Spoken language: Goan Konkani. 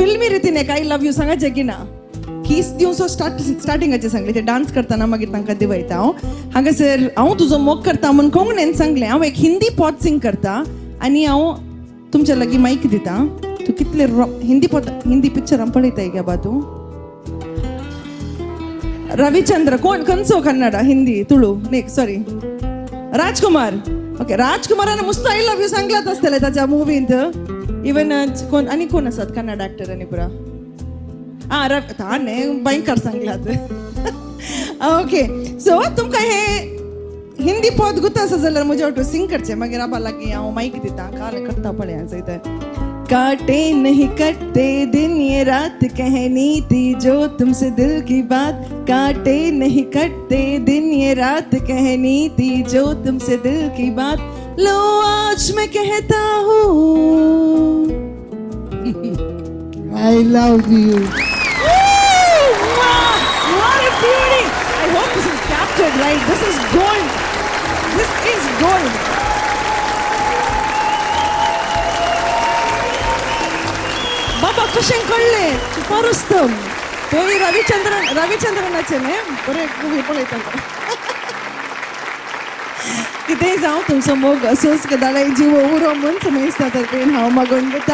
फिल्मी रितीन एक I love you सांगा जेगिना. कीस दिवचो स्टार्टिंगाचें सांगलें, ते डान्स करतना मागीर तांकां दिवयता हांव. हांगासर हांव तुजो मोग करता म्हूण कोंकणीन सांगलें. हांव एक हिंदी पद सिंग करता आनी हांव तुमच्या लागीं मायक दिता. तूं कितले हिंदी पद हिंदी पिक्चरां पळयताय गे बा तूं? रविचंद्र कोण खंयचो कन्नडा हिंदी तुळू न्ही, सॉरी, राजकुमार. ओके, राजकुमारान मस्त I love you सांगलात आसतलें ताच्या मुवींत. इवन कोण आनी कोण आसात कन्नड एक्टर आनी पुरा? आं, ताणें भयंकर सांगलात. ओके, सो तुमकां हे हिंदी पद गुत आसा जाल्यार म्हज्या वाटो सिंग करचें. मागीर आबा लागीं हांव मायक दिता. काल करता पळय चोयता. काटे नहीं कटते दिन ये रात, कहनी थी जो तुमसे दिल की बात. काटे नहीं कटते दिन ये रात, कहनी थी जो तुमसे दिल की बात. लो आज मैं कहता हूँ I love you. Wow, what a beauty! I hope this is captured right. This is gold. This is gold. बाबा कशें कळ्ळें? छुपा रुस्तम. तोय रविचंद्रन, रविचंद्रनाचें न्ही? बरें मुवी पळयता. कितेंय जावं, तुमचो मोग असोच कदाळाय जीव उरो म्हूण समेस्ता तर्फेन हांव मागून घेता.